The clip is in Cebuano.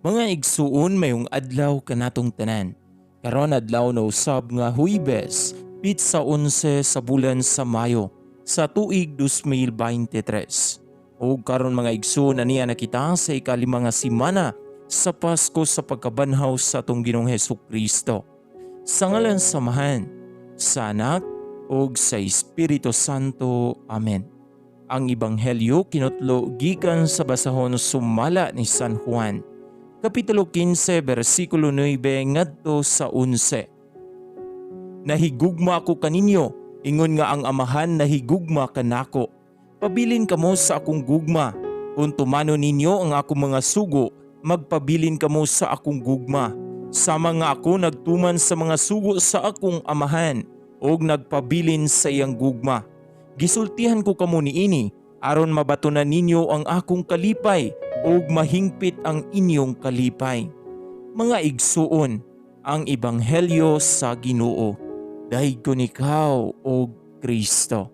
Mga igsuon, maayong adlaw kanatong tanan. Karon adlaw na usab nga Huwebes, pitsa 11 sa bulan sa Mayo sa tuig 2023. Ug karon, mga igsuon, ania na kita sa ikalima nga semana sa Pasko sa pagkabanhaw sa atong Ginoong Hesus Kristo. Sa ngalan sa Amahan, sa Anak ug sa Espiritu Santo. Amen. Ang Ebanghelyo kinutlo gikan sa basahon sumala ni San Juan, Kapitulo 15, versikulo 9 ngadto sa 11. Nahigugma ako kaninyo, ingon nga ang Amahan nahigugma kanako. Pabilin kamo sa akong gugma. Kung tumanon ninyo ang akong mga sugo, magpabilin kamo sa akong gugma. Sama nga ako nagtuman sa mga sugo sa akong Amahan ug nagpabilin sa iyang gugma. Gisultihan ko kamo niini aron mabatunan ninyo ang akong kalipay ug mahingpit ang inyong kalipay. Mga igsuon, ang ebanghelyo sa Ginoo. Daygon ikaw, o Kristo.